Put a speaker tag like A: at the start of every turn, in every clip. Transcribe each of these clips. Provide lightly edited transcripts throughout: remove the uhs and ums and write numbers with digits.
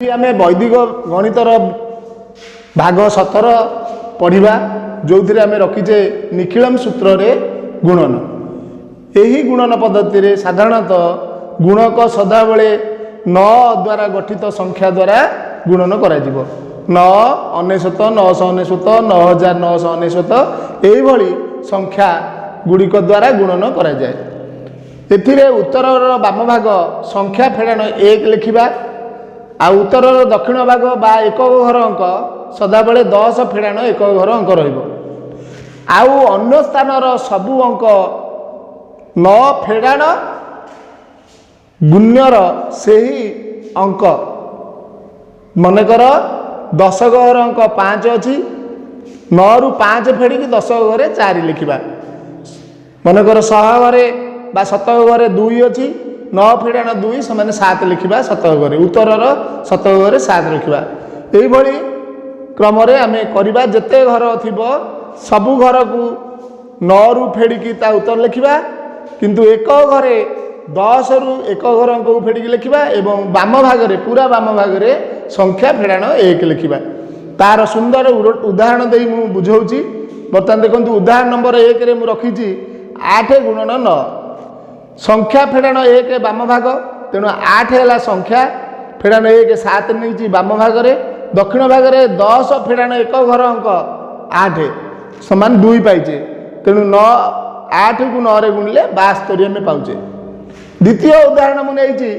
A: ଆମେ ବୈଦିକ ଗଣିତର ଭାଗ 17 ପଢ଼ିବା, ଯେଉଁଥିରେ ଆମେ ରଖିଛେ ନିଖିଳମ ସୂତ୍ରରେ ଗୁଣନ। ଏହି ଗୁଣନ ପଦ୍ଧତିରେ ସାଧାରଣତଃ ଗୁଣକ ସଦାବେଳେ 9 ଦ୍ୱାରା ଗଠିତ ସଂଖ୍ୟା ଦ୍ୱାରା ଗୁଣନ କରାଯିବ। 9, 99, 999, 9999, ଏଇଭଳି ସଂଖ୍ୟା ଗୁଡ଼ିକ ଦ୍ୱାରା ଗୁଣନ କରାଯାଏ। ଏଥିରେ ଉତ୍ତରର ବାମ ଭାଗ ସଂଖ୍ୟା ଫେଡ଼ାଣ 1 ଲେଖିବା, ଆଉ ଉତ୍ତରର ଦକ୍ଷିଣ ଭାଗ ବା ଏକକ ଘର ଅଙ୍କ ସଦାବେଳେ 10 ଫେଡ଼ାଣ ଏକକ ଘର ଅଙ୍କ ରହିବ। ଆଉ ଅନ୍ୟ ସ୍ଥାନର ସବୁ ଅଙ୍କ 9 ଫେଡ଼ାଣ ଗୁଣ୍ୟର ସେହି ଅଙ୍କ। ମନେକର ଦଶକ ଘର ଅଙ୍କ 5 ଅଛି, 9ରୁ 5 ଫେଡ଼ିକି ଦଶକ ଘରେ 4 ଲେଖିବା। ମନେକର ଶହ ଘରେ ବା ଶତକ ଘରେ 2 ଅଛି, 9 ଫେଡ଼ାଣ 2 ସମାନ 7 ଲେଖିବା। ଶତକ ଘରେ, ଉତ୍ତରର ଶତକ ଘରେ 7 ରଖିବା। ଏଇଭଳି କ୍ରମରେ ଆମେ କରିବା। ଯେତେ ଘର ଥିବ, ସବୁ ଘରକୁ 9ରୁ ଫେଡ଼ିକି ତା ଉତ୍ତର ଲେଖିବା, କିନ୍ତୁ ଏକ ଘରେ 10ରୁ ଏକ ଘର ଅଙ୍କକୁ ଫେଡ଼ିକି ଲେଖିବା ଏବଂ ବାମ ଭାଗରେ, ପୁରା ବାମ ଭାଗରେ ସଂଖ୍ୟା ଫେଡ଼ାଣ 1 ଲେଖିବା। ତାର ସୁନ୍ଦର ଉଦାହରଣ ଦେଇ ମୁଁ ବୁଝାଉଛି। ବର୍ତ୍ତମାନ ଦେଖନ୍ତୁ, ଉଦାହରଣ ନମ୍ବର 1ରେ ମୁଁ ରଖିଛି 8 ଗୁଣନ 9। ସଂଖ୍ୟା ଫେଡ଼ାଣ 1 ବାମ ଭାଗ, ତେଣୁ 8 ହେଲା ସଂଖ୍ୟା ଫେଡ଼ାଣ 1, 7 ନେଇଛି ବାମ ଭାଗରେ। ଦକ୍ଷିଣ ଭାଗରେ 10 ଫେଡ଼ାଣ ଏକ ଘର ଅଙ୍କ 8 ସମାନ 2 ପାଇଛେ। ତେଣୁ 9, 8କୁ 9ରେ ଗୁଣିଲେ 72 ଆମେ ପାଉଛେ। ଦ୍ୱିତୀୟ ଉଦାହରଣ ମୁଁ ନେଇଛି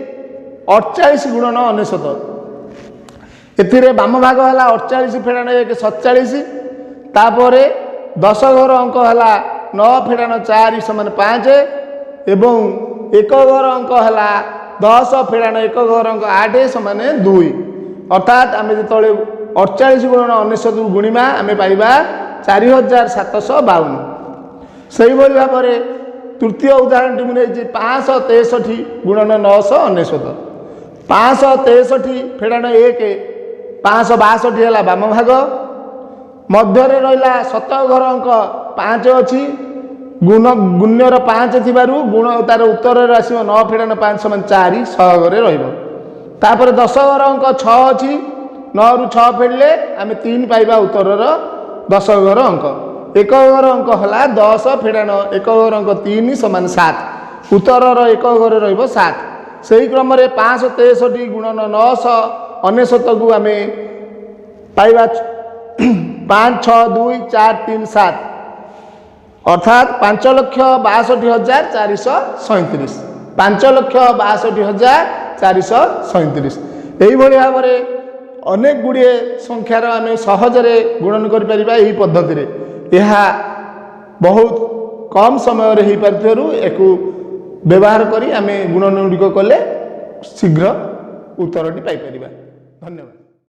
A: 48 ଗୁଣନ 99। ଏଥିରେ ବାମ ଭାଗ ହେଲା 48 ଫେଡ଼ାଣ 1, 47। ତାପରେ ଦଶ ଘର ଅଙ୍କ ହେଲା 9 ଫେଡ଼ାଣ 4 ସମାନ 5 ଏବଂ ଏକ ଘର ଅଙ୍କ ହେଲା 10 ଫେଡ଼ାଣ ଏକ ଘର ଅଙ୍କ 8 ସମାନ 2। ଅର୍ଥାତ୍ ଆମେ ଯେତେବେଳେ 48 ଗୁଣନ 99କୁ ଗୁଣିବା, ଆମେ ପାଇବା 4752। ସେଇଭଳି ଭାବରେ ତୃତୀୟ ଉଦାହରଣଟି ମୁଁ ନେଇଛି 563 ଗୁଣନ 999। 563 ଫେଡ଼ାଣ 1, 562 ହେଲା ବାମ ଭାଗ। ମଧ୍ୟରେ ରହିଲା ଶତକ ଘର ଅଙ୍କ 5 ଅଛି। ଗୁଣ ଗୁଣ୍ୟର 5 ଥିବାରୁ ଗୁଣ ତାର ଉତ୍ତରରେ ଆସିବ 9 ଫେଡ଼ାଣ 5 ସମାନ 4, ଶହ ଘରେ ରହିବ। ତାପରେ ଦଶ ଘର ଅଙ୍କ 6 ଅଛି। 9ରୁ 6 ଫେଡ଼ିଲେ ଆମେ 3 ପାଇବା ଉତ୍ତରର ଦଶ ଘର ଅଙ୍କ। ଏକ ଘର ଅଙ୍କ ହେଲା 10 ଫେଡ଼ାଣ ଏକ ଘର ଅଙ୍କ 3 ସମାନ 7, ଉତ୍ତରର ଏକ ଘରେ ରହିବ 7। ସେହି କ୍ରମରେ 563 ଗୁଣନ 999କୁ ଆମେ ପାଇବା 5, 6, 2, 4, 3, 7, ଅର୍ଥାତ୍ 5,62,437, 5,62,437। ଏଇଭଳି ଭାବରେ ଅନେକ ଗୁଡ଼ିଏ ସଂଖ୍ୟାର ଆମେ ସହଜରେ ଗୁଣନ କରିପାରିବା ଏହି ପଦ୍ଧତିରେ। ଏହା ବହୁତ କମ୍ ସମୟରେ ହୋଇପାରୁଥିବାରୁ ଏକୁ ବ୍ୟବହାର କରି ଆମେ ଗୁଣନ ଗୁଡ଼ିକ କଲେ ଶୀଘ୍ର ଉତ୍ତରଟି ପାଇପାରିବା। ଧନ୍ୟବାଦ।